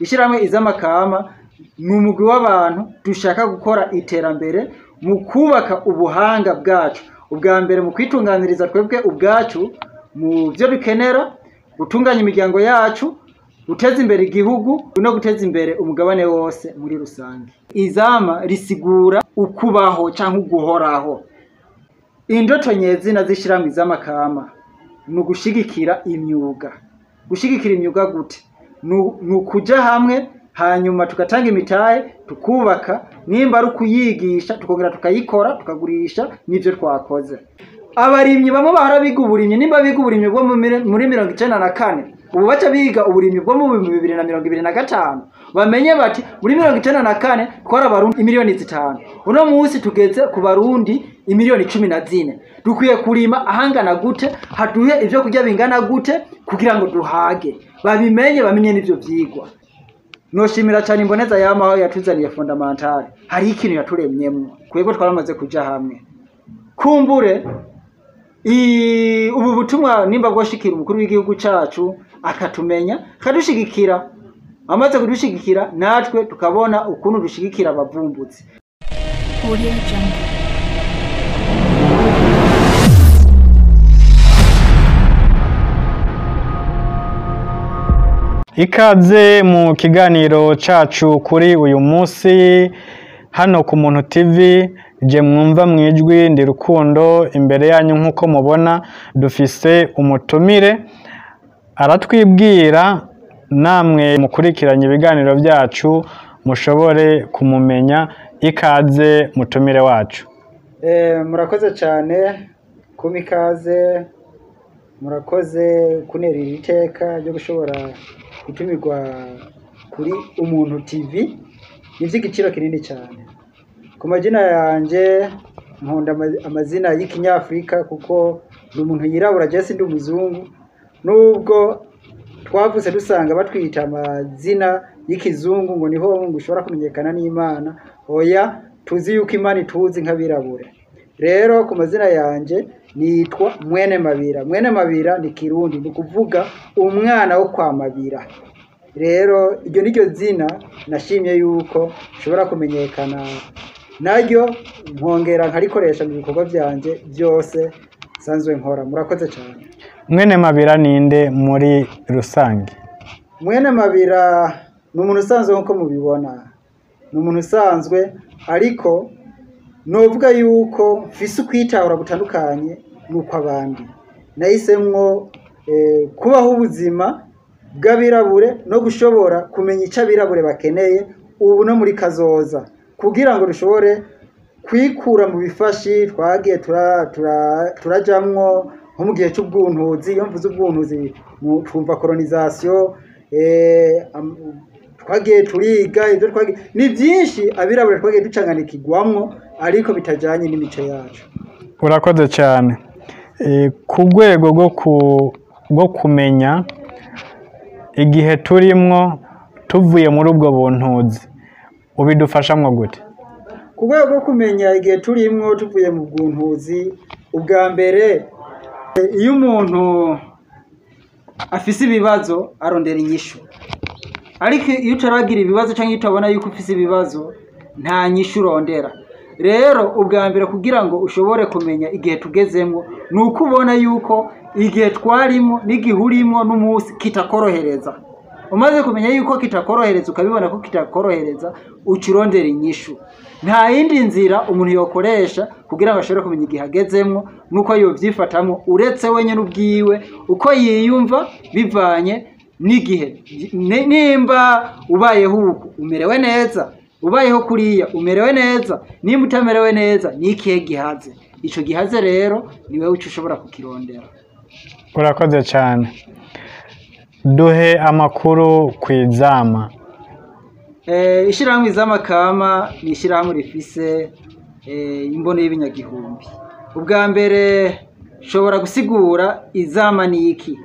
Ishyirahamwe Izama Kama ni umugwi w'abantu dushaka gukora iterambere mu kubaka ubuhanga bwacu. Ubwa mbere mu kwitunganiriza twebwe ubwacu mu byo dukenera, gutunganya imiryango yacu, guteza imbere igihugu no guteza imbere umugabane wose muri rusange. Izama risigura ukubaho cyangwa uguhoraho. Indoto nyezina z'ishyirahamwe Izama Kama ni ugushigikira imyuga. Gushigikira imyuga gute? Ni ukuja hamwe hanyuma tugatanga imitahe, tukubaka, nimba ari ukuyigisha tukongera tukayikora, tukagurisha n'ivyo twakoze. Abarimyi bamwe bahora biga uburimyi, nimba biga uburimyi bwo muri 94, ubu baca biga uburimyi bwo mu 2025. Bamenye bati muri 94 twari abarundi imiliyoni 5, uno munsi tugeze ku barundi imiliyoni 14. Dukwiye kurima ahangana gute, haduhe ivyo kurya bingana gute kugira ngo duhage. Babimenye, bamenye n'ivyo vyigwa. Noshimira cyane Imboneza Yamaho yatuzaniye fondamentale. Hari ikintu yaturemyemwo, twebwe twaramaze kuja hamwe. Kumbure ubu butumwa nimba bwoshikira umukuru w'igihugu cacu akatumenya, akadushigikira. Amaze kudushigikira natwe tukabona ukuntu dushigikira abavumbuzi. Audio Jungle. Ikaze mu kiganiro cacu kuri uyu munsi hano ku Muntu TV, je mwumva mwijwi ndi Rukundo. Imbere yanyu nkuko mubona dufise umutumire aratwibwira, namwe mukurikiranye ibiganiro byacu mushobore kumumenya. Ikaze mutumire wacu. Murakoze cyane kuma ikaze, murakoze kunerera iteka ryo gushobora gutumirwa kuri Umuntu TV, ni iby'igiciro kinini cyane. Ku mazina yanjye nkunda amazina y'ikinyafurika kuko ni umuntu yirabura, je sindi umuzungu, nubwo twavutse dusanga batwita amazina y'ikizungu ngo niho ngo ushobora kumenyekana n'Imana. Oya, tuzi yuko Imana ituzi nk'abirabure. Rero ku mazina yanjye nitwa Mwene Mabira. Mwene Mabira ni Kirundi, ni kuvuga umwana wo kwa Mabira. Rero iryo niryo zina nashimye yuko nshobora kumenyekana naryo, nkongera nkarikoresha mu bikorwa byanjye byose nsanzwe nkora. Murakoze cyane. Mwene Mabira ninde muri rusange? Mwene Mabira ni umuntu usanzwe nkuko mubibona, ni umuntu usanzwe, ariko novuga yuko mfise ukwitahura gutandukanye n'uko abandi. Nahisemwo kubaho ubuzima bw'abirabure no gushobora kumenya icyo abirabure bakeneye ubu no muri kazoza, kugira ngo dushobore kwikura mu bifashi twagiye turajamwo nko mu gihe cy'ubwuntuzi. Iyo mvuze ubwuntuzi twumva colonization, twagiye turiga ibyo twagiye ni byinshi abirabure twagiye ducanganikirwamwo ariko bitajanye n'imico yacu. Urakoze cyane. Ku rwego rwo kumenya igihe turimwo tuvuye muri ubwo buntuzi, ubidufashamwo gute? Ku rwego rwo kumenya igihe turimwo tuvuye mu bwuntuzi, ubwa mbere iyo umuntu afise ibibazo arondera inyishu, ariko iyo utaragira ibibazo cyangwa iyo utabona yuko ufise ibibazo nta nyishu urondera. Rero ubwa mbere kugira ngo ushobore kumenya igihe tugezemwo ni uko ubona yuko igihe twarimo n'igihe urimo n'umunsi kitakorohereza. Umaze kumenya yuko kitakorohereza, ukabibona ko kitakorohereza, uca urondera inyishu. Nta yindi nzira umuntu yokoresha kugira ngo ashobore kumenya igihe agezemwo nuko yovyifatamwo, uretse wenyine ubwiwe uko yiyumva bivanye n'igihe. Nimba ubayeho uku umerewe neza, ubayeho kuriya umerewe neza, nimba utamerewe neza ni ikihe gihaze? Ico gihaze rero ni wewe uca ushobora kukirondera. Urakoze cyane. Duhe amakuru ku Izama. Ishirahamwe Izama Kama ni ishirahamwe rifise imbono y'ibinyagihumbi. Ubwa mbere nshobora gusigura Izama ni iki.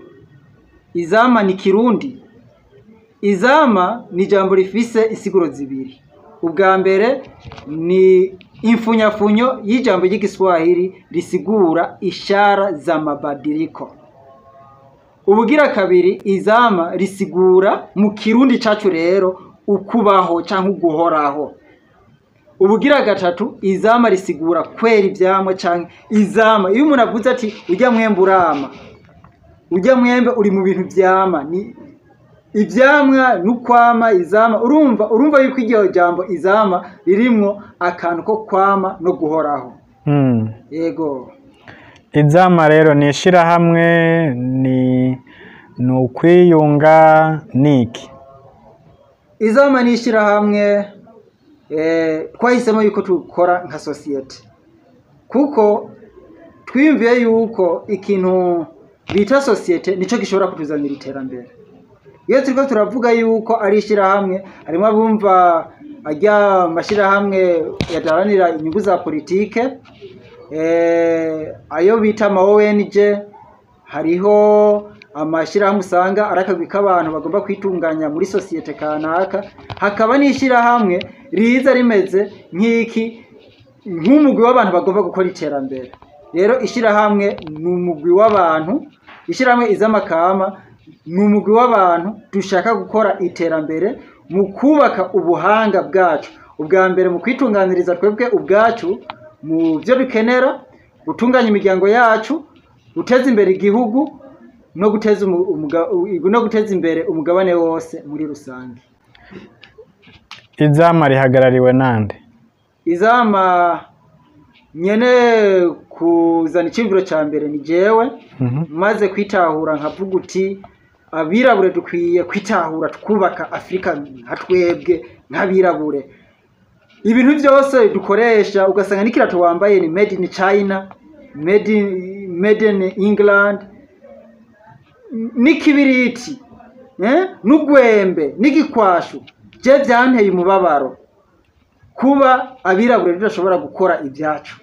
Izama ni Kirundi. Izama ni ijambo rifise insiguro zibiri. Ubwa mbere ni imfunyafunyo y'ijambo ry'igiswahili risigura ishara za mabadiliko. Ubugira kabiri, izama risigura mu Kirundi cacu rero ukubaho canke uguhoraho. Ubugira gatatu, izama risigura kwera ivyamwa canke izama. Iyo umuntu avuze ati ujya mwembe urama, ujya mwembe uri mu bintu vyama, ni ivyamwa n'ukwama izama. Urumva yuko iryo jambo izama ririmwo akantu ko kwama no guhoraho. Yego. Izama rero ni ishirahamwe, ni ukwiyunga, niki? Izama ni ishirahamwe. Twahisemo yuko tukora nka sosiyete, kuko twiyumviye yuko ikintu bita sosiyete nico gishobora kutuzanira iterambere. Iyo turiko turavuga yuko ari ishirahamwe, harimo abumva ajya amashirahamwe yadaharanira inyungu za politike, ayo bita ama ONG. Hariho amashirahamwe usanga ari akagwi k'abantu bagomba kwitunganya muri sosiyete kanaka, hakaba n'ishirahamwe riza rimeze nk'iki, nk'umugwi w'abantu bagomba gukora iterambere. Rero ishirahamwe ni umugwi w'abantu. Ishirahamwe Izamakama ni umugwi w'abantu dushaka gukora iterambere mu kubaka ubuhanga bwacu, ubwa mbere mu kwitunganiriza twebwe ubwacu mu byo dukenera, gutunganya imiryango yacu, guteza imbere igihugu no guteza imbere umugabane wose muri rusange. Izama rihagarariwe nande? Izama nyene kuzana iciyumviro ca mbere ni jewe. Maze kwitahura nkavuga uti abirabure dukwiye kwitahura, twubaka Afurika nka twebwe nk'abirabure. Ibintu byose dukoresha ugasanga n'ikirato wambaye ni made in China, made in England, n'ikibiriti, n'ugwembe, n'igikwashu. Je byanteye umubabaro kuba abirabure tudashobora gukora ibyacu.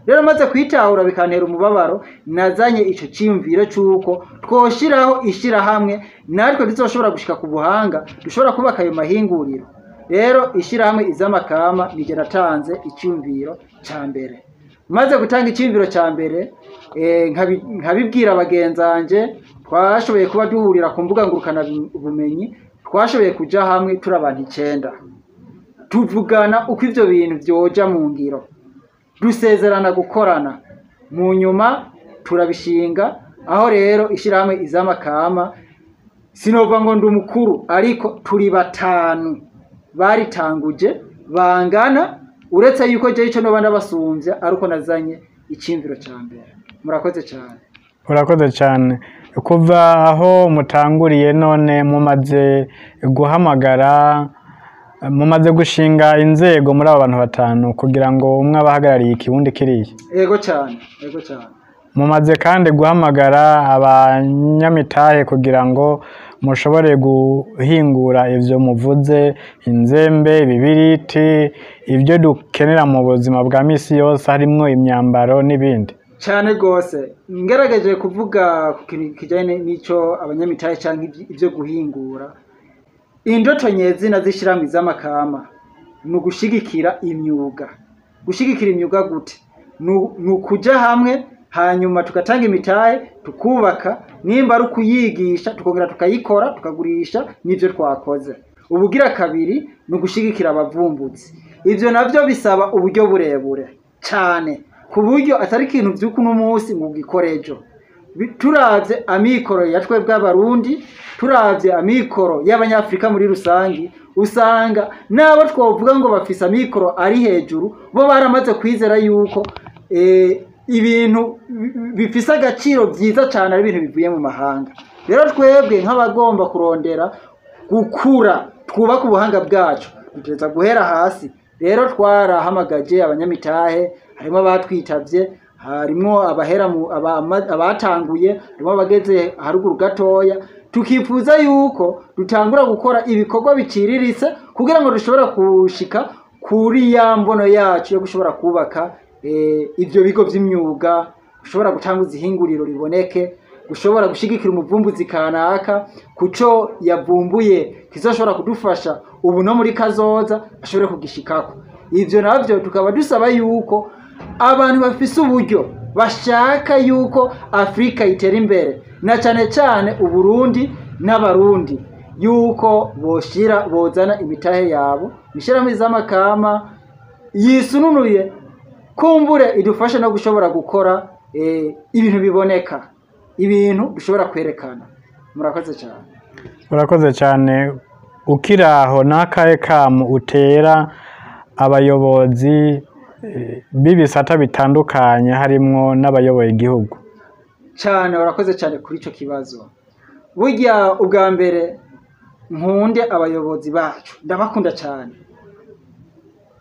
Rero maze kwitahura bikantera umubabaro, nazanye ico ciyumviro c'uko twoshiraho ishirahamwe natwe tuzoshobora gushika ku buhanga, dushobora kubaka ayo mahinguriro. Rero ishirahamwe Izamakama nije natanze iciyumviro ca mbere. Maze gutanga iciyumviro ca mbere, nkabibwira bagenzanje, twashoboye kuba duhurira ku mbuga ngurukana bumenyi, twashoboye kuja hamwe turi abantu 9, tuvugana uko ivyo bintu vyoja mu ngiro, dusezerana gukorana. Mu nyuma turabishinga. Aho rero ishirahamwe Izamakama, sinova ngo ndi umukuru, ariko turi 5 baritanguje bangana, uretse yuko jewe ico noba ndabasumbya ari uko nazanye iciyumviro ca mbere. Murakoze cyane. Urakoze cyane. Kuva aho mutanguriye none mumaze guhamagara, mumaze gushinga inzego muri abo bantu 5 kugira ngo umwe abahagarariye ikiwundi kiriya? Yego cyane, yego cyane. Mumaze kandi guhamagara abanyamitahe kugira ngo mushobore guhingura ivyo muvuze, inzembe, ibibiriti, ibyo dukenera mu buzima bwa misi yose, harimwo imyambaro n'ibindi. Cyane rwose. Ngerageje kuvuga ku kintu kijyanye n'ico abanyamitahe canke ivyo guhingura, indoto nyezina z'ishirahamwe Izamakama ni ugushigikira imyuga. Gushigikira imyuga gute? Ni ukuja hamwe hanyuma tugatanga imitahe, tukubaka, nimba ari ukuyigisha tukongera tukayikora, tukagurisha n'ivyo twakoze. Ubugira kabiri ni ugushigikira abavumbuzi. Ivyo navyo bisaba uburyo burebure cane, ku buryo atari ikintu vy'ukuno munsi ngo ugikore ejo. Turavye amikoro ya twebwe Abarundi, turavye amikoro y'Abanyafrika muri rusangi, usanga nabo twovuga ngo bafise amikoro ari hejuru, bo baramaze kwizera yuko ibintu bifise agaciro vyiza cane ari ibintu bivuye mu mahanga. Rero twebwe nk'abagomba kurondera gukura twubaka ubuhanga bwacu, dutegerezwa guhera hasi. Rero twarahamagaje abanyamitahe, harimo abatwitavye, harimo abahera abatanguye, harimo abageze haruguru gatoya. Tukifuza yuko dutangura gukora ibikorwa biciriritse kugira ngo dushobore gushika kuri ya mbono yacu yo gushobora kubaka ivyo bigo vy'imyuga, gushobora gutanguza ihinguriro riboneke, gushobora gushigikira umuvumbuzi kanaka kuco yavumbuye kizoshobora kudufasha ubu no muri kazoza ashobore kugishikako. Ivyo navyo tukaba dusaba yuko abantu bafise uburyo bashaka yuko Afrika itera imbere, na cyane cyane Uburundi n'Abarundi, yuko boshira bozana imitahe yabo mishiramo iz'amakama yisununuye, kumbure idufashe no gushobora gukora ibintu biboneka, ibintu dushobora kwerekana. Murakoze cyane. Urakoze cyane. Ukiraho, n'akahe kamu utera abayobozi b'ibisata bitandukanye, harimwo n'abayoboye igihugu? Cyane, urakoze cyane kuri icyo kibazo. Burya ubwa mbere nkunde abayobozi bacu, ndabakunda cyane,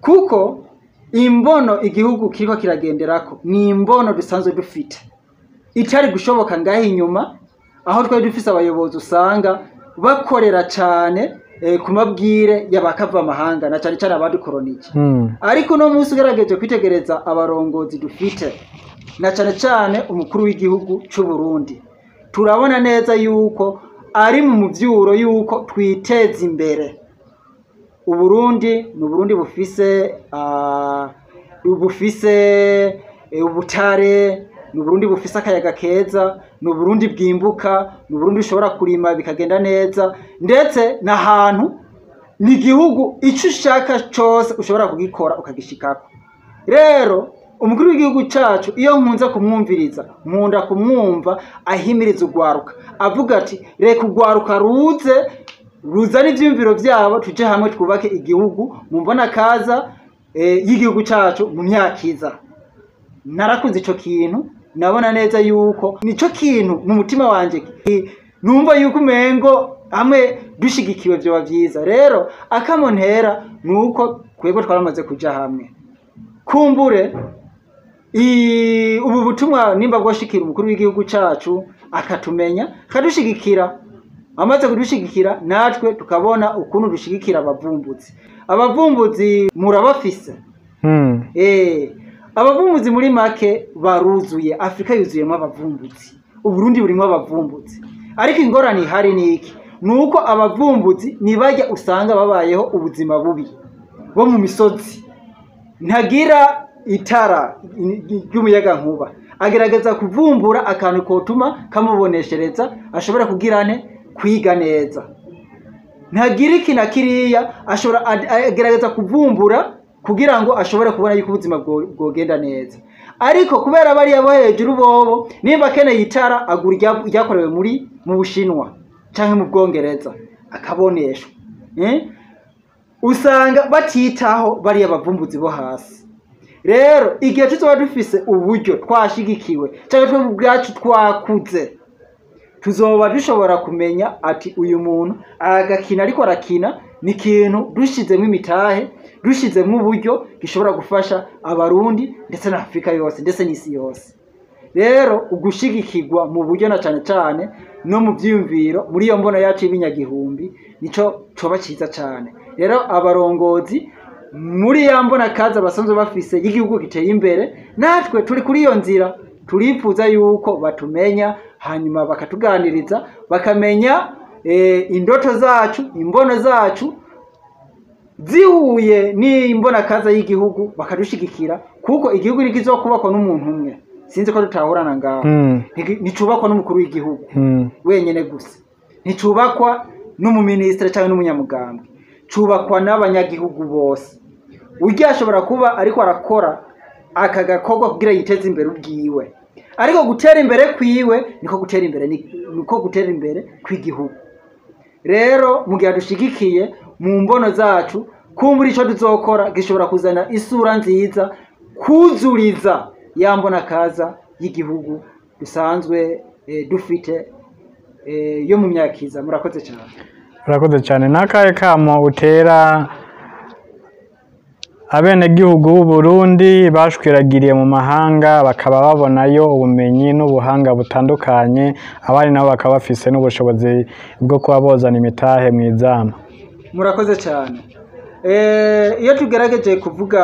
kuko imbono igihugu kiriko kiragenderako ni imbono dusanzwe dufite, itari gushoboka ngaho inyuma, aho twari dufise abayobozi usanga bakorera cyane ku mabwire y'abakava amahanga, na cyane cyane abadukoronije. Ariko uno munsi ugerageje kwitegereza abarongozi dufite, na cyane cyane umukuru w'igihugu c'u Burundi, turabona neza yuko ari mu muvyuro yuko twiteza imbere. Uburundi ni Uburundi bufise ubutare, ni Uburundi bufise akayaga keza, ni Uburundi bwimbuka, ni Uburundi bushobora kurima bikagenda neza, ndetse n'ahantu ni igihugu icyo ushaka cyose ushobora kugikora ukagishikako. Rero umukuru w'igihugu cyacu, iyo nkunze kumwumviriza, nkunda kumwumva ahimiriza urwaruka, avuga ati reka urwaruka ruze ruzane ivyiyumviro vyabo, tuje hamwe twubake igihugu mu mbona kaza y'igihugu cyacu mu myaka iza. Narakunze ico kintu, nabona neza yuko nico kintu mu mutima wanje numva yuko umengo hamwe dushigikiwe vyoba vyiza. Rero akamo ntera nuko twebwe twaramaze kuja hamwe, kumbure ubu butumwa nimba bwoshikira umukuru w'igihugu cacu akatumenya, akadushigikira, amaze kudushigikira natwe tukabona ukuntu dushigikira abavumbuzi. Abavumbuzi murabafise. Abavumbuzi muri make baruzuye, Afrika yuzuyemo abavumbuzi, Uburundi burimo abavumbuzi. Ariko ingorane ihari ni iki? Nuko abavumbuzi nibajya usanga babayeho ubuzima bubi bo mu misozi, ntagira itara ry'umuyaga nkuba, agerageza kuvumbura akantu kotuma kamuboneshereza ashobora kugirane kwiga neza, ntagira iki na kiriya, ashobora agerageza kuvumbura kugira ngo ashobore kubona yuko ubuzima bwogenda neza. Ariko kubera bariya bo hejuru bobo, nimba akeneye itara agura iryakorewe mu Bushinwa canke mu Bwongereza akaboneshwa. Usanga batitaho bariya bavumbuzi bo hasi. Rero igihe tuzoba dufise uburyo twashigikiwe canke twebwe ubwacu twakuze, tuzoba dushobora kumenya ati uyu muntu agakina ariko arakina ni ikintu dushizemo imitahe, dushizemo uburyo gishobora gufasha Abarundi ndetse na Afrika yose ndetse n'isi yose. Rero ugushigikirwa mu buryo na cane cane no mu vyiyumviro muri iyo mbono yacu y'ibinyagihumbi nico coba ciza cane. Rero abarongozi muri ya mbona kaza basanzwe bafise y'igihugu giteye imbere, natwe turi kuri iyo nzira, turifuza yuko batumenya, hanyuma bakatuganiriza, bakamenya indoto zacu, imbono zacu zihuye n'imbona kaza y'igihugu, bakadushigikira, kuko igihugu ntikizokubakwa n'umuntu umwe. Sinzi ko tutahurana ngaho. Nticubakwa n'umukuru w'igihugu wenyene gusa, nticubakwa n'umuminisitiri cyangwa n'umunyamugambwe, cubakwa n'abanyagihugu bose. Urya ashobora kuba ariko arakora aka gakorwa kugira yiteze imbere ubwiwe, ariko gutera imbere kwiwe niko gutera imbere niko gutera imbere kw'igihugu. Rero mu gihe dushigikiye mu mbono zacu, kumbura ico tuzokora gishobora kuzana isura nziza, kuzuriza ya mbona kaza y'igihugu dusanzwe dufite yo mu myakiza. Murakoze cyane. Urakoze cyane. N'akahe kamo utera abenegihugu b'u Burundi bashwiragiriye mu mahanga, bakaba babonayo ubumenyi n'ubuhanga butandukanye, abandi nabo bakaba bafise n'ubushobozi bwo kuba bozana imitahe mu izamu? Murakoze cyane. Iyo tugerageje kuvuga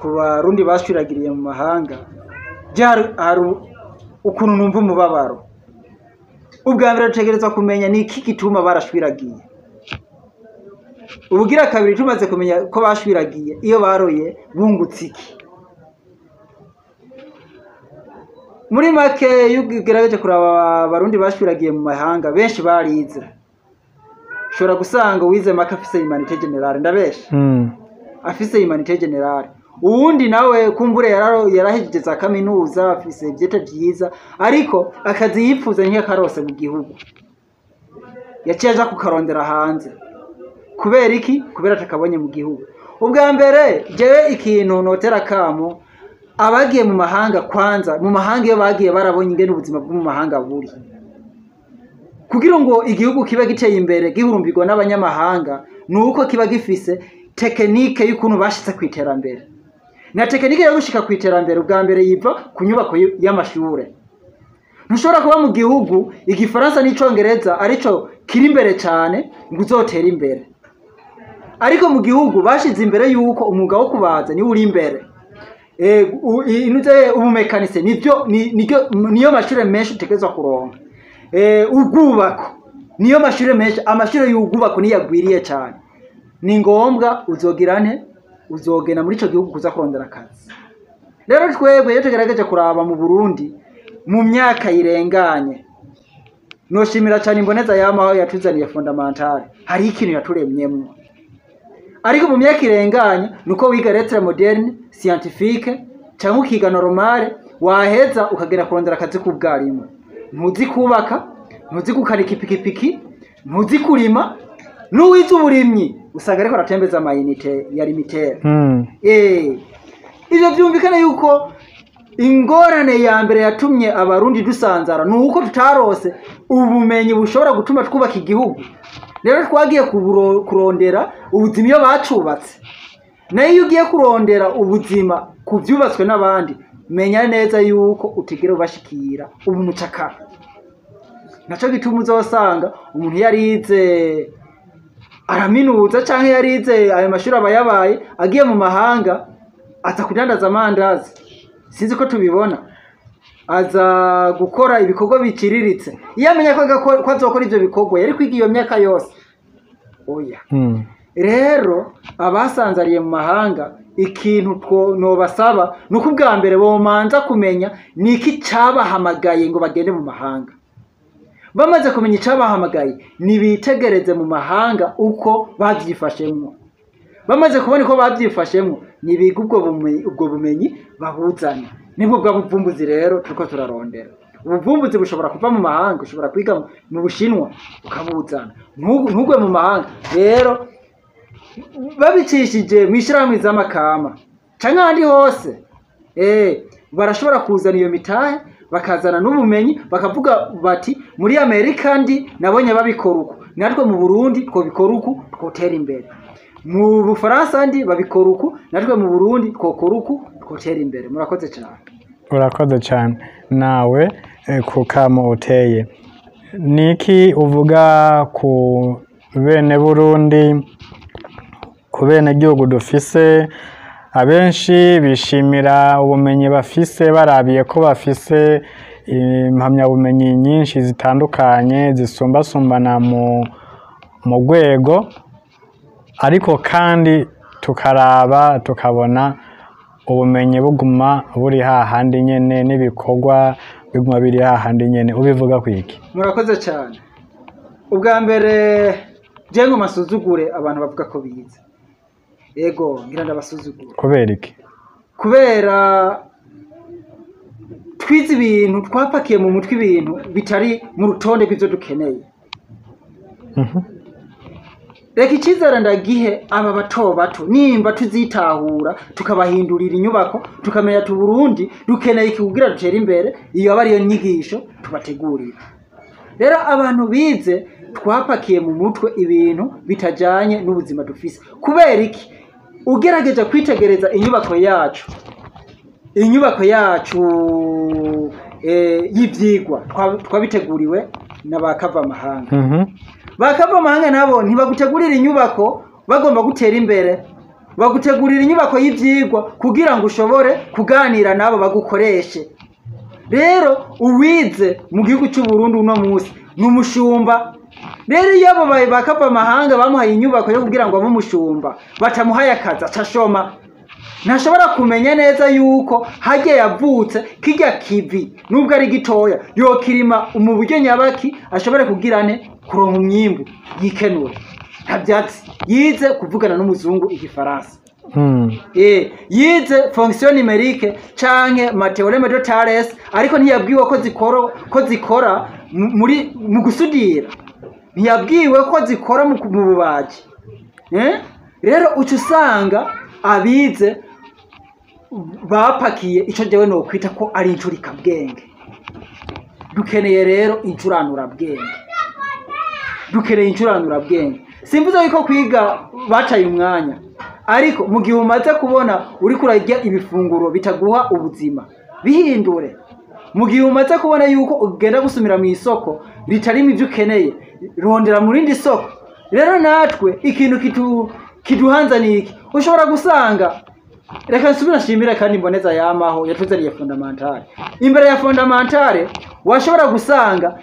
ku Barundi bashwiragiriye mu mahanga, hari ukuntu numva umubabaro. Ubwa mbere dutegerezwa kumenya ni iki gituma barashwiragiye. Ubugira kabiri, tumaze kumenya ko bashwiragiye, iyo baroye bungutse iki? Muri make, iyo ugerageje kuraba Abarundi bashwiragiye mu mahanga, benshi barize. Ushobora gusanga uwize make afise humanités générales, ndabesha? Afise humanités générales, uwundi nawe kumbure yarahejeje za kaminuza, afise ivyete vyiza, ariko akazi yipfuza ntiyakarose mu gihugu, yaciye aja kukarondera hanze. Kubera iki? Kubera atakabonye mu gihugu. Ubwa mbere, jewe ikintu notera kamo abagiye mu mahanga, kwanza mu mahanga iyo bagiye barabonye ingene ubuzima bwo mu mahanga buri. Kugira ngo igihugu kibe giteye imbere, gihurumbirwa n'abanyamahanga, ni uko kiba gifise technique y'ukuntu bashitse ku iterambere. Na technique yo gushika ku iterambere, ubwa mbere yiva ku nyubako y'amashure. Ntushobora kuba mu gihugu Igifaransa n'Icongereza arico kiri imbere cyane ngo uzotere imbere, ariko mu gihugu bashize imbere yuko umwuga wo kubaza niwo uri imbere, inuze ubumekanise, nibyo niyo mashure menshi utegerezwa kuronka. Ubwubako niyo mashure menshi, amashure y'ubwubako niyo agwiriye cyane. Ni ngombwa uzogira nte? Uzogenda muri ico gihugu kuza kurondera akazi. Rero twebwe iyo tugerageje kuraba mu Burundi mu myaka irenganye, noshimira cyane Imboneza Yamaho yatuzaniye fondamentale, hari ikintu yaturemyemwo. Ariko mu myaka irenganye nuko wiga lettres modernes, scientifique, cyangwa ukiga normale, waheza ukagera kurondera akazi k'ubwarimu, ntuzi kubaka, ntuzi gukanika ipikipiki, ntuzi kurima. N'uwize uburimyi usanga ariko aratembeza ama unités ya Lumitel. Ivyo vyumvikana yuko ingorane ya mbere yatumye Abarundi dusanzara ni uko tutarose ubumenyi bushobora gutuma twubaka igihugu. Rero twagiye kurondera ubuzima iyo bacubatse. Nayo iyo ugiye kurondera ubuzima ku vyubatswe n'abandi, menya neza yuko utigera ubashikira, ubu mucakara. Naco gituma uzosanga umuntu yarize araminuza canke yarize ayo mashuri aba yabaye, agiye mu mahanga aza kudandaza amandazi, sinzi ko tubibona, aza gukora ibikorwa biciriritse. Iyo amenya ko azokora ivyo bikorwa, yari kwiga iyo myaka yose? Oya. Rero abasanzariye mu mahanga, ikintu nobasaba ni uko ubwa mbere bomanza kumenya ni iki cabahamagaye ngo bagende mu mahanga. Bamaze kumenya icabahamagaye, nibitegereze mu mahanga uko bavyifashemwo. Bamaze kubona uko bavyifashemwo, nibiga ubwo bumenyi babuzane. Nibwo bwa buvumbuzi rero turiko turarondera. Ubuvumbuzi bushobora kuva mu mahanga, ushobora kwiga mu Bushinwa ukabuzana. Ntugwe mu mahanga. Rero babicishije mu ishirahamwe z'amakama canke ahandi hose, barashobora kuzana iyo mitahe, bakazana n'ubumenyi, bakavuga bati: "Muri Amerika ndi nabonye babikora uku, natwe mu Burundi twobikora uku, twotera imbere. Mu Bufaransa ndi babikora uku, natwe mu Burundi twokora uku, twotera imbere." Murakoze cyane. Urakoze cyane nawe ku kamo uteye. Niki uvuga ku bene Burundi, ku bene gihugu dufise? Abenshi bishimira ubumenyi bafise, barabiye ko bafise impamyabumenyi nyinshi zitandukanye zisumbasumbana mu rwego, ariko kandi tukaraba tukabona ubumenyi buguma buri hahandi nyene, n'ibikorwa biguma biri hahandi nyene. Ubivuga kwiki? Murakoze cyane. Ubwa mbere, je ngo masuzugure abantu bavuga ko bize. Ego, ngira ndabasuzugura. Kubera iki? Kubera twize ibintu, twapakiye mu mutwe ibintu bitari mu rutonde rw'ivyo dukeneye. Reka icyizere ndagihe aba bato bato, nimba tuzitahura, tukabahindurira inyubako, tukamenya ati Burundi dukeneye iki kugira dutere imbere. Iyo aba ariyo nyigisho tubategurira. Rero abantu bize twapakiye mu mutwe ibintu bitajanye n'ubuzima dufise. Kubera iki? Ugerageje kwitegereza inyubako yacu y'ivyigwa, twabiteguriwe n'abakava amahanga. Bakava amahanga nabo ntibagutegurira inyubako bagomba gutera imbere, bagutegurira inyubako y'ivyigwa kugira ngo ushobore kuganira nabo bagukoreshe. Rero uwize mu gihugu cy'u Burundi uno munsi ni umushumba. Rero iyo abo bakava amahanga bamuhaye inyubako yo kugira ngo abe umushumba, batamuhaye akazi, acashoma. Ntashobora kumenya neza yuko harya yavutse kijya kivi nubwo ari gitoya yokirima mu buryo nyabaki ashobore kugirane kuronka umwimbu yikenure. Nta byatsi yize kuvugana n'umuzungu igifaransa. Yize fonction numérique canke théorème de Thalès, ariko ntiyabwiwe ko zikora muri mu gusudira, ntiyabwiwe ko zikora mu bubaji. Rero uca usanga abize bapakiye ico jewe nokwita ko ari incurikabwenge. Dukeneye rero incuranurabwenge, dukeneye incuranurabwenge. Simvuze yuko kwiga bacaye umwanya, ariko mu gihe umaze kubona uriko urarya ibifunguro bitaguha ubuzima, bihindure. Mu gihe umaze kubona yuko ugenda gusumira mu isoko ritarimo ibyo ukeneye, rondera mu rindi soko. Rero natwe ikintu kiduhanza ni iki? Ushobora gusanga, reka nsubire nshimire kandi Imboneza yamaho yatuzaniye fondamentale. Imbere ya fondamentale washobora gusanga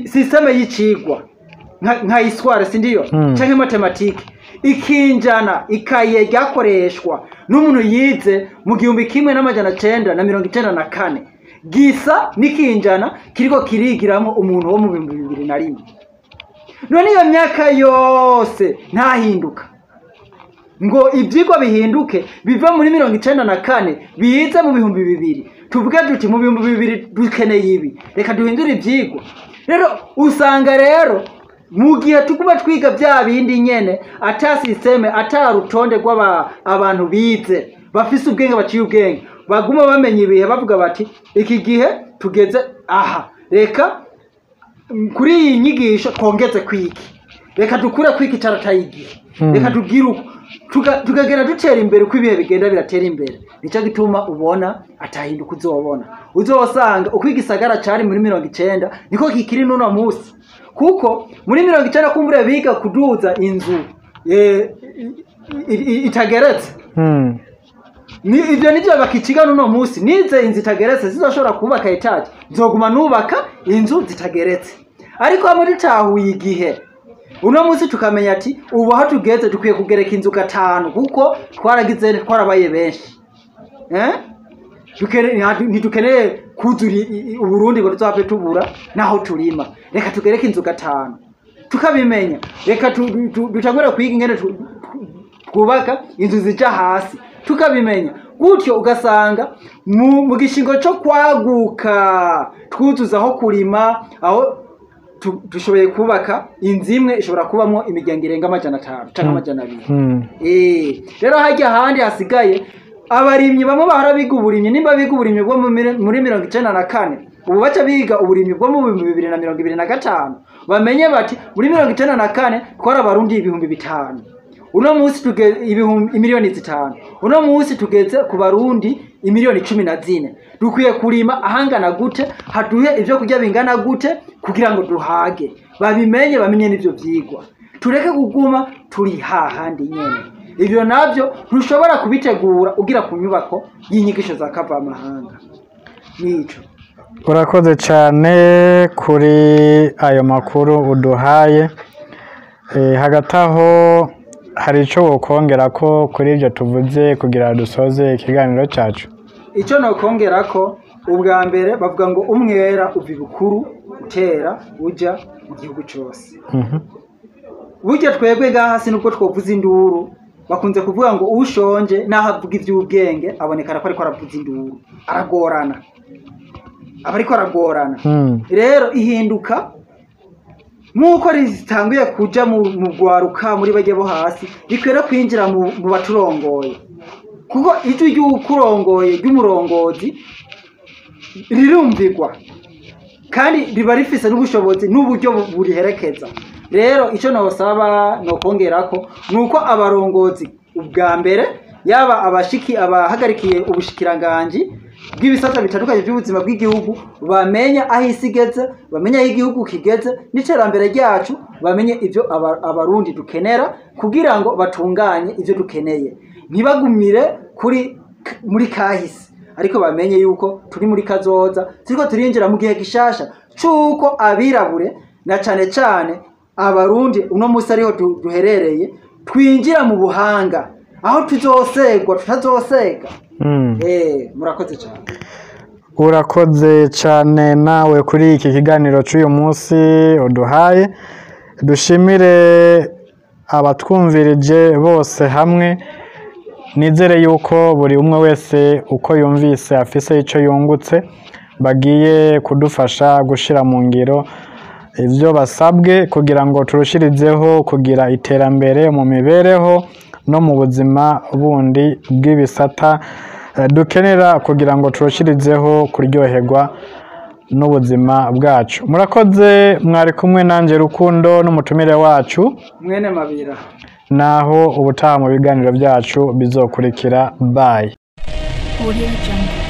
système y'icigwa nka histoire, si ndiyo? Canke mathématiques, ikinjana ikaye ryakoreshwa n'umuntu yize mu 1994 gisa n'ikinjana kiriko kirigiramo umuntu wo mu 2001. None iyo myaka yose ntahinduka ngo ibyigwa bihinduke, biva muri 94 bize mu 2000, tuvuge duti mu 2000 dukeneye ibi, reka duhindure ibyigwa. Rero usanga rero mu gihe tuguma twiga bya bindi nyene, ata système, ata rutonde rw'aba abantu bize bafise ubwenge, baciye ubwenge, baguma bamenya ibihe, bavuga bati iki gihe tugeze aha, reka kuri iyi nyigisho twongeze kwiki, reka dukure kwiki carataye igihe, reka tugire uko tukagenda dutera imbere uko ibihe bigenda biratera imbere. Nicyo gituma ubona atahinduka uzobona, uzosanga uko igisagara cari muri 90 niko kikiri n'uno munsi, kuko muri 90 kumbure biga kuduza inzu itageretse. Ni ibyo nibyo bakiciga n'uno munsi. Nize inzu itageretse, zizoshobora kubaka étage, nzoguma nubaka inzu zitageretse. Ariko hamwe dutahuye igihe uno munsi, tukamenya ati ubu aho tugeze dukwiye kugereka inzu gatanu, kuko twaragize, twarabaye benshi, eh? Ntidukeneye kuzura Uburundi ngo tuzave tubura naho turima, reka tugereke inzu gatanu. Tukabimenya, reka dutangure kwiga ingene twubaka inzu zija hasi. Tukabimenya gutyo, ugasanga mu gishingo cyo kwaguka twuzuza aho kurima, aho dushoboye kubaka inzu imwe ishobora kubamo imiryango irenga 500 canke 200. Rero hajya ahandi hasigaye abarimyi bamwe bahora biga uburimyi, nimba biga uburimyi bwo muri 94, ubu baca biga uburimyi bwo mu 2025. Bamenye bati muri 94 twari abarundi 5000, uno munsi tugeze ibihumbi 5 miliyoni, uno munsi tugeze ku barundi 14 miliyoni. Dukwiye kurima ahangana gute, haduhe ivyo kurya bingana gute kugira ngo duhage? Babimenye, bamenye n'ivyo vyigwa, tureke kuguma turi hahandi nyene. Ivyo navyo ntushobora kubitegura ugira ku nyubako y'inyigisho za kavamahanga. Nico. Urakoze cyane kuri ayo makuru uduhaye. Hagati aho hari icyo wokongera ko kuri ibyo tuvuze kugira dusoze ikiganiro cyacu? Icyo nokongera ko, ubwa mbere bavuga ngo umwera uva ibukuru utera uja mu gihugu cyose. Burya twebwe ngaha si nubwo twovuza induru, bakunze kuvuga ngo ushonje naho avuga iby'ubwenge abonekana ko ariko aravuza induru, aragorana, aba ariko aragorana. Rero ihinduka nk'uko ritanguye kuja mu rwaruka, muri bajya bo hasi, rikwiye no kwinjira mu baturongoye, kuko ijwi ry'ukurongoye, ry'umurongozi rirumvirwa kandi riba rifise n'ubushobozi n'uburyo buriherekeza. Rero icyo nosaba, nokongerako, ni uko abarongozi ubwa mbere, yaba abashiki abahagarikiye ubushikiranganji bw'ibisata bitandukanye by'ubuzima bw'igihugu, bamenya aho isi igeze, bamenye aho igihugu kigeze n'iterambere ryacu, bamenye ibyo abarundi dukenera kugira ngo batunganye ibyo dukeneye. Ntibagumire kuri muri kahise, ariko bamenye yuko turi muri kazoza, turiko turinjira mu gihe gishasha c'uko abirabure na cane cane abarundi uno munsi ariho duherereye, twinjira mu buhanga. Aho tuzosegwa tutazosega. Murakoze cyane. Urakoze cyane nawe kuri iki kiganiro cy'uyu munsi uduhaye. Dushimire abatwumvirije bose hamwe. Nizere yuko buri umwe wese uko yumvise afise icyo yungutse, bagiye kudufasha gushyira mu ngiro ibyo basabwe kugira ngo turushirizeho kugira iterambere mu mibereho no mu buzima bundi bw'ibisata dukenera kugira ngo turushirizeho kuryoherwa n'ubuzima bwacu. Murakoze, mwari kumwe nanjye Rukundo n'umutumire wacu Mwene Mabira. Naho ubutaha mu biganiro byacu bizokurikira. Bye. Audio Jungle.